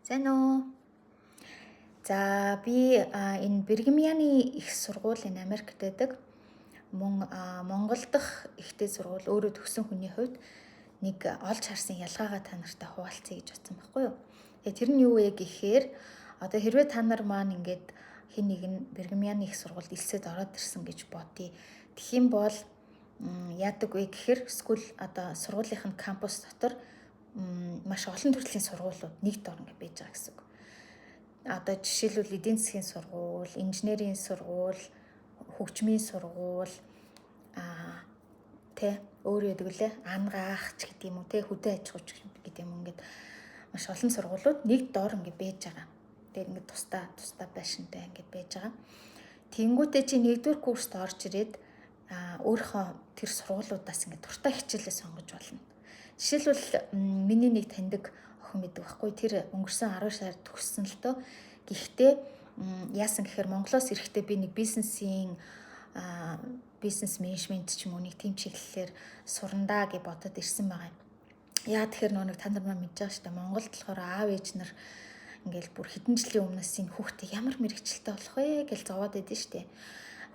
Сайн уу? За, би энэ Бригам Янгийн их сургууль, энэ Америкт байдаг. Мөн Монгол дахь ихтэй сургууль өөрөө төгссөн хүний хувьд нэг олж харсан ялгаагаа та нартай хуваалцъя гэж бодсон байхгүй юу? Тэгээ тэр нь юу вэ гэхээр одоо хэрвээ та нар маань ингээд хэн нэг нь Бригам Янгийн их сургуульд элсээд ороод ирсэн гэж бодъё. Тэгэх юм бол яадаг вэ гэхээр school, одоо сургуулийнх нь кампус дотор маш олон төрлийн сургуулиуд нэг дор ингээд байж байгаа гэсэн үг. Одоо жишээлбэл, эдийн засгийн сургууль, инженерийн сургууль, хөгжмийн сургууль, тэ, өөр яадаг лээ, ангаах ч гэдэг юм уу, тэ, хөдөө аж ахуйч гэдэг юм, ингээд маш олон сургуулиуд нэг дор ингээд байж байгаа. Тэгээд ингээд тусдаа тусдаа байшинтай ингээд байж байгаа. Тэнгүүтээ чи нэгдүгээр курст орж ирээд өөрийнхөө тэр сургуулиудаас ингээд дуртай хичээлээ сонгож болно. Жишээлбэл, миний нэг таньдаг охин байдаг байхгүй. Тэр өнгөрсөн 10 сард төгссөн л доо. Гэхдээ яасан гэхээр Монголоос ирэхдээ би нэг бизнес менежмент ч юм уу, нэг тийм чиглэлээр сурандаа гэж бодоод ирсэн байгаа юм. Яа тэгэхээр нөгөө нэг та нар маань мэдж байгаа шүү дээ. Монголд болохоор аав ээж нар ингээл бүр хэдэн жилийн өмнөөс энэ хүүхдээ ямар мэргэжилтэй болох вэ гэж зовоод байдсан шүү дээ.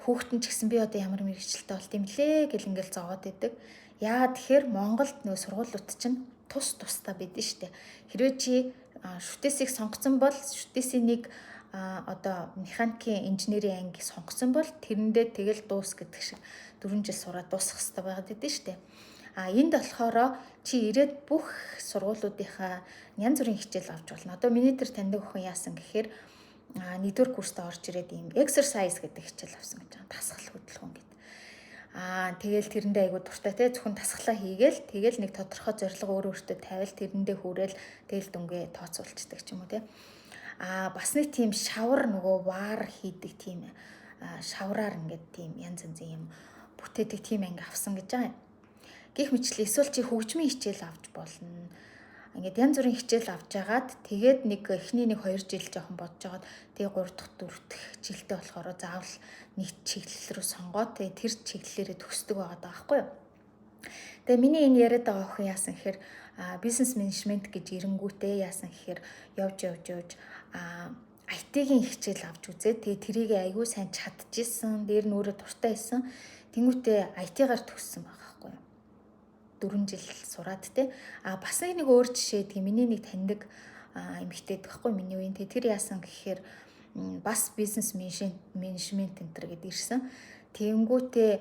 Хүүхэд нь ч гэсэн би одоо ямар мэргэжилтэй болт юм лээ гэл ингээл зовоод идэг. Яагаад тэгэхээр Монголд нөгөө сургуулиуд чинь тус тусдаа байдсан шүү дээ. Хэрвээ чи шүтээсийг сонгоцсон бол, шүтээсийн нэг одоо механикийн инженерийн анги сонгосон бол тэрэндээ тэгэл дуус гэдэг шиг 4 жил сураад дуусгах хэрэгтэй байгаад байдсан шүү дээ. А энд болохоор чи ирээд бүх сургуулиудынхаа янз бүрийн хичээл авч болно. Одоо миний тэр таньдаг охин яасан гэхээр нэгдүгээр курстаа орж ирээд ийм exercise гэдэг хичээл авсан гэж байгаа. Дасгал хөдөлгөөн гэдэг. Аа, тэгэл тэрэндээ айгу дуртай, те, зөвхөн дасгалаа хийгээл, тэгэл нэг тодорхой зорилго өөрөө өөртөө тавиал, тэрэндээ хүрээл, тэгэл дүнгээ тооцоолцдог ч юм уу, те. Аа, бас нэг тийм шавар, нөгөө ваар хийдэг тийм шавраар ингээд тийм янз янзын юм бүтээдэг тийм анги авсан гэж байгаа юм. Гэх мэтчилэн эсвэл чи хөгжмийн хичээл авч болно. Ингээд янз бүрийн хичээл авч агаад, тэгээд нэг эхний нэг 2 жил жоохон бодож агаад, тэгээ 3 дахь, 4 дахь жилдээ болохоор заавал нэг чиглэл рүү сонгоод, тэгээ тэр чиглэлээрээ төгсдөг байгаа даа байхгүй юу. Тэгээ миний энэ яриад байгаа охин яасан гэхээр бизнес менежмент гэж ирэнгүүтээ яасан гэхээр явж явж явж IT-ийн хичээл авч үзээд, тэгээ тэрийг айгүй сайн чадчихсан, дээр нь өөрөө дуртай байсан. Тэнгүүтээ IT-гаар төгссөн байгаа байхгүй юу. 4 жил сураад, те. А бас нэг өөр жишээ тийм, миний нэг таньдаг эмэгтэй байхгүй, миний үеийн, те. Тэр яасан гэхээр бас бизнес менежмент энэ төр гэдээ ирсэн. Тэнгүүтээ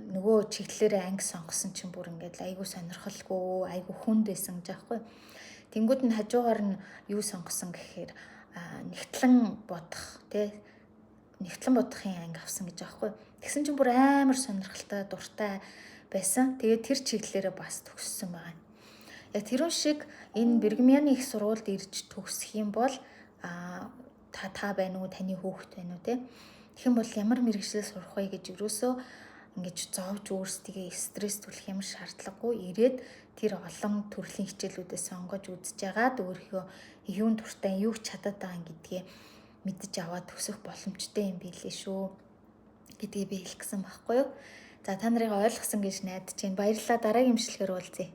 нөгөө чиглэлээрээ анги сонгосон чинь бүр ингээд айгүй сонирхолгүй, айгүй хүнд байсан гэж аахгүй. Тэнгүүд нь хажуугаар нь юу сонгосон гэхээр нягтлан бодох, те, нягтлан бодохын анги авсан гэж аахгүй. Тэгсэн чинь бүр амар сонирхолтой, дуртай байсан. Тэгээд тэр чиглэлээрээ бас төгссөн байгаа. Яг тэрүүн шиг энэ Бригам Янгийн их сургуульд ирж төгсөх юм бол та та байна уу, таны хүүхэд байна уу, те. Тэгэх юм бол ямар мэргэжил сурах вэ гэж юусоо ингэж зовж, өөрсдийгөө стресстүүлэх юм шаардлагагүй, ирээд тэр олон төрлийн хичээлүүдээ сонгож үзэж агаад, өөрийнхөө юун дуртай, юу чадаад байгаа гэдгээ мэдэж аваад төгсөх боломжтой юм билээ шүү гэдгийг би хэлэх гэсэн байхгүй юу. За, та нарыг ойлгосон гэж найдаж байна. Баярлалаа. Дараагийн бичлэгээр уулзъя.